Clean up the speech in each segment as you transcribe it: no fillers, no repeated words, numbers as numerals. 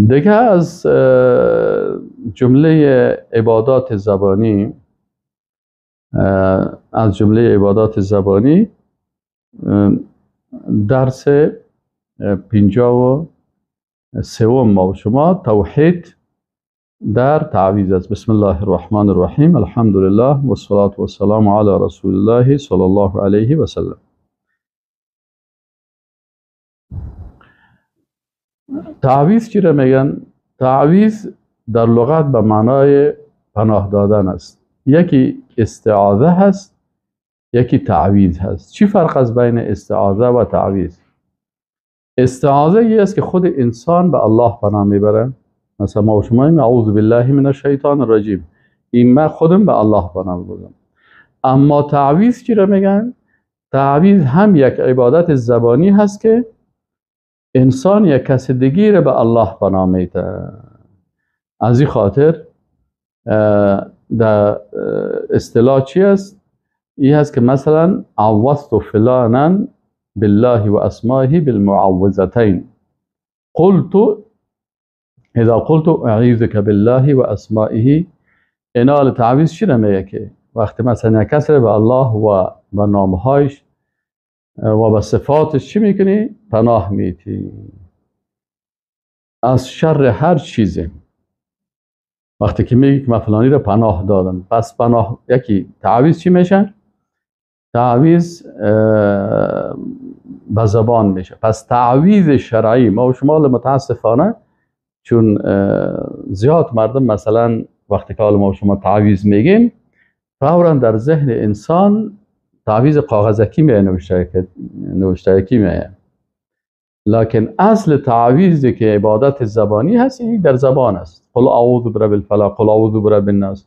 دیگه از جمله عبادات زبانی، از جمله عبادات زبانی درس 53 ما و شما توحید در تعویذ است. بسم الله الرحمن الرحیم. الحمد لله و الصلاة و السلام علی رسول الله صلی الله علیه و سلم. تعویذ چی را میگن؟ تعویذ در لغت به معنای پناه دادن است. یکی استعاذه هست، یکی تعویذ هست. چی فرق از بین استعاذه و تعویذ؟ استعاذه یه است که خود انسان به الله پناه میبره. مثلا ما و شما اعوذ بالله من الشیطان الرجیم، این من خودم به الله پناه میبرم. اما تعویذ چی را میگن؟ تعویذ هم یک عبادت زبانی هست که انسان یک کس دیگه را به الله پناه میده. از این خاطر در اصطلاح چی است؟ این هست که مثلا عوضت فلانا بالله و اسمائه بالمعوذتین قلت اذا قلت اعیذک بالله و اسمائه. اینال تعویذ چی میگه که وقتی مثلا یک کس را به الله و به نامهایش و به صفاتش چی میکنی؟ پناه میتی از شر هر چیزی. وقتی که میگی که من فلانی رو پناه دادم، پس پناه یکی تعویذ چی میشه؟ تعویذ به زبان میشه. پس تعویذ شرعی ما و شما متاسفانه چون زیاد مردم مثلا وقتی که ما و شما تعویذ میگیم فورا در ذهن انسان تعویذ کاغذکی میه، نوشته‌ای میه. لکن اصل تعویذی که عبادت زبانی هست این در زبان است. قل اعوذ برب الفلق، قل اعوذ برب الناس.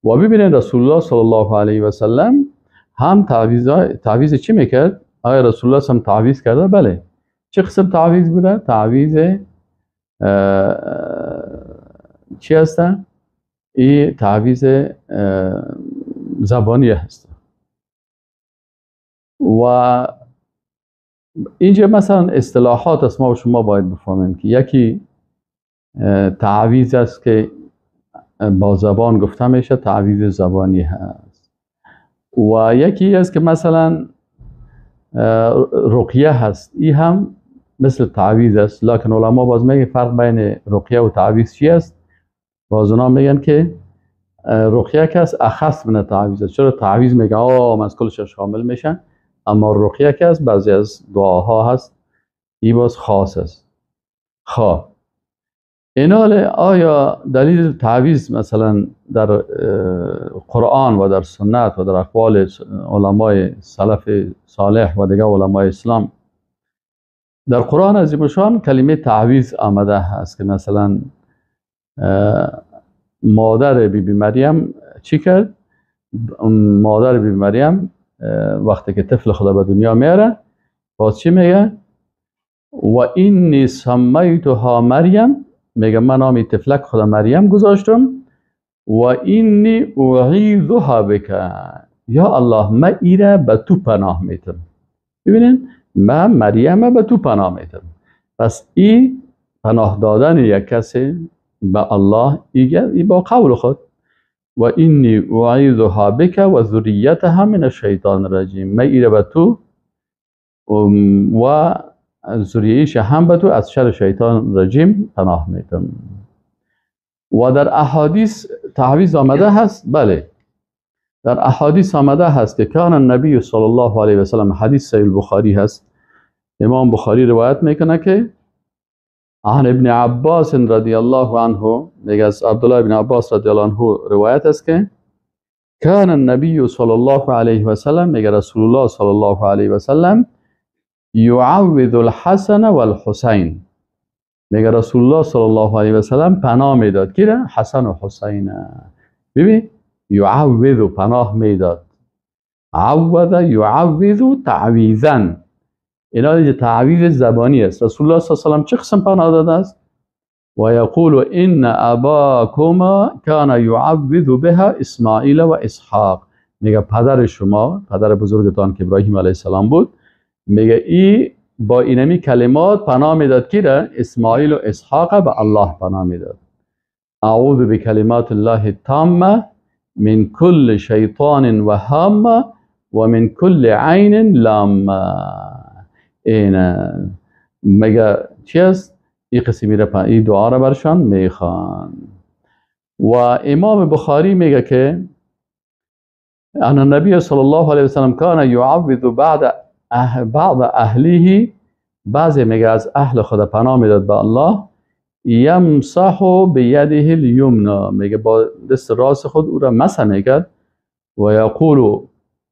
و ببینید رسول الله صلی الله علیه و سلم هم تعویذ چی میکرد؟ آیا رسول الله هم تعویذ کرده؟ بله. چه قسم تعویذ بوده؟ تعویذ چی هست؟ این تعویذ زبانی هست. و اینجا مثلا اصطلاحات است ما و شما باید بفهمیم که یکی تعویذ است که با زبان گفته میشه، تعویذ زبانی هست، و یکی است که مثلا رقیه هست، این هم مثل تعویذ است. لکن علما باز میگن فرق بین رقیه و تعویذ چی است؟ باز اونا میگن که رقیه که است اخص من تعویذ است. چرا تعویذ میگه آه از کلش شامل میشن، اما رقیه که است بعضی از دعاها هست این باز خاص است. خب اینال آیا دلیل تعویذ مثلا در قرآن و در سنت و در اقوال علمای سلف صالح و دیگر علمای اسلام در قرآن عظیمشان کلمه تعویذ آمده هست که مثلا مادر بی بی مریم چی کرد؟ مادر بی بی مریم وقتی که طفل خدا به دنیا میاره باز چی میگه؟ و اینی سمیتها مریم، میگه من نام طفلک خدا مریم گذاشتم، و اینی اعیذها بک، یا الله من ایره به تو پناه میتم. ببینین من مریم به تو پناه میتم. پس این پناه دادن یک کسی به الله ای با قول خود و اینی اعیذها بک و ذریتها من الشیطان الرجیم، من ایره به تو و ذریهش هم به تو از شر شیطان رجیم پناه میتم. و در احادیث تعویذ آمده هست؟ بله، در احادیث آمده هست که کان النبی صلی الله علیه و سلم، حدیث صحیح البخاری هست، امام بخاری روایت میکنه که عن ابن عباس رضی الله عنه، میگه از عبدالله ابن عباس رضی الله عنه روایت است که کان النبی صلی الله علیه و سلم، میگه رسول الله صلی الله علیه و سلم یعوذ الحسن والحسین، میگه رسول الله صلی الله علیه و سلم پناه میداد کی را؟ حسن و حسین. ببین یعوذ پناه میداد، عوذ یعوذ تعویذا، اینا دیگه تعویذ زبانی است. رسول الله صلی الله علیه و سلم چه قسم پناه داده است؟ و یقول ان اباکما کان یعوذ بها اسماعیل و اسحاق، میگه پدر شما، پدر بزرگتان که ابراهیم علیه السلام بود، میگه ای با اینمی کلمات پناه میداد کی را؟ اسماعیل و اسحاق به الله پناه میداد. اعوذ بکلمات الله التامه من کل شیطان و هامه و من کل عین لامه. این مگه چی است؟ این قسمی را، این دعا را برشان میخوان. و امام بخاری میگه که ان النبی صلی الله علیه وسلم کان یعوذ بعض اهلیه، بعضی میگه از اهل خود پناه میداد به الله، یمسح بیده الیمنا، میگه با دست راست خود او را مسح میکرد، و یقول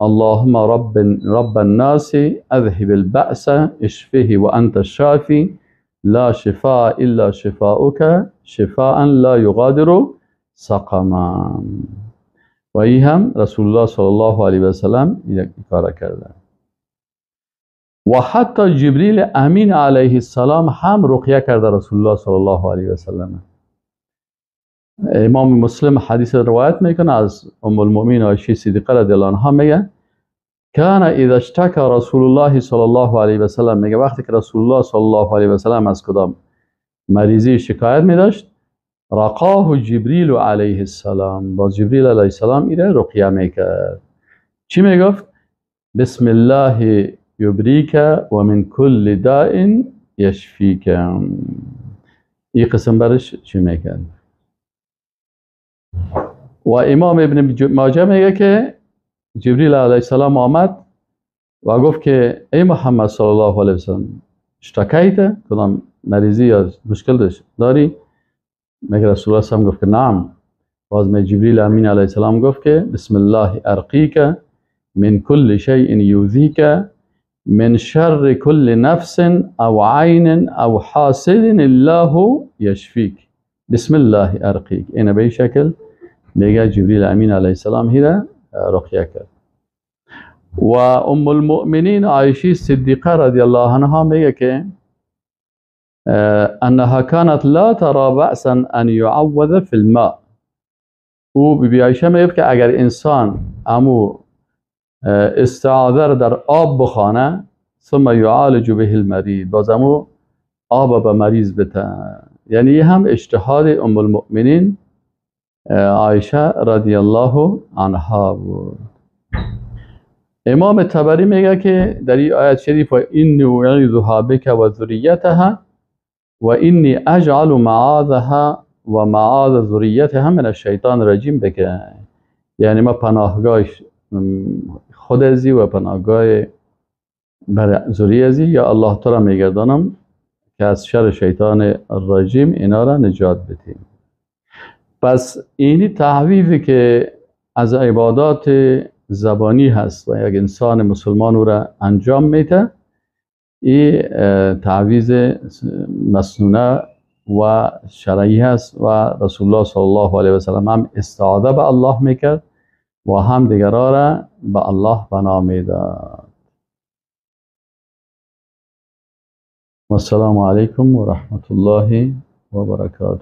اللهم رب الناس اذهب البأس اشفه و انت الشافی لا شفاء الا شفاؤک شفاء لا یغادر سقما. و این هم رسول الله صلی الله علیه و سلم این کار کرده. و حتی جبریل امین علیه السلام هم رقیه کرده رسول الله صلی الله علیه و سلم. امام مسلم حدیث روایت میکنه از ام المؤمنین عایشه صدیقه رضی الله عنها، میگه کان اذا اشتکى رسول الله صلی الله علیه و سلم، میگه وقتی که رسول الله صلی الله علیه و سلم از کدام مریضی شکایت میداشت، رقاه جبریل علیه السلام، با جبریل علیه السلام ایره رقیه میکرد. چی میگفت؟ بسم الله یبریک و من کل داء یشفیک. این قسم برش چی میکرد؟ و امام ابن ماجه میگه که جبریل علیه السلام آمد و گفت که ای محمد صلی الله علیه وسلم اشتکیت، کدام مریضی یا مشکل داری؟ میگه رسول الله صلی گفت که نعم. باز می جبریل امین علیه السلام گفت که بسم الله ارقیک من کل شیء یوذیک من شر کل نفس او عین او حاسد الله یشفیک، بسم الله ارقیک. اینه به این شکل میگه جبریل امین علیه السلام هیره رقیه کرد. و ام المؤمنین عایشه صدیقه رضی الله عنها میگه که انها كانت لا ترى بأسا ان يعوذ في الماء. او بی عایشه میگه که اگر انسان امو استعاذه را در آب بخوانه، ثم يعالج به المریض، باز امو آب به مریض بته. یعنی هم اجتهاد ام المؤمنین عایشه رضی الله عنها بود. امام طبری میگه که در این آیت شریف و انی اعیذها بک و ذریتها و انی اجعل معاذها و معاذ ذریتها من الشیطان الرجیم بک، یعنی ما پناهگاه خود ازی و پناهگاه بر ذریه ازی یا الله تعالی میگردانم که از شر شیطان الرجیم اینا را نجات بدیم. پس اینی تحویفی که از عبادات زبانی هست و یک انسان مسلمان او را انجام میده، این تعویذ مسنونه و شرعی هست و رسول الله صلی الله علیه و سلم هم استعاذه به الله میکرد و هم دیگران را به الله پناه میداد. والسلام علیکم و رحمت الله و برکاته.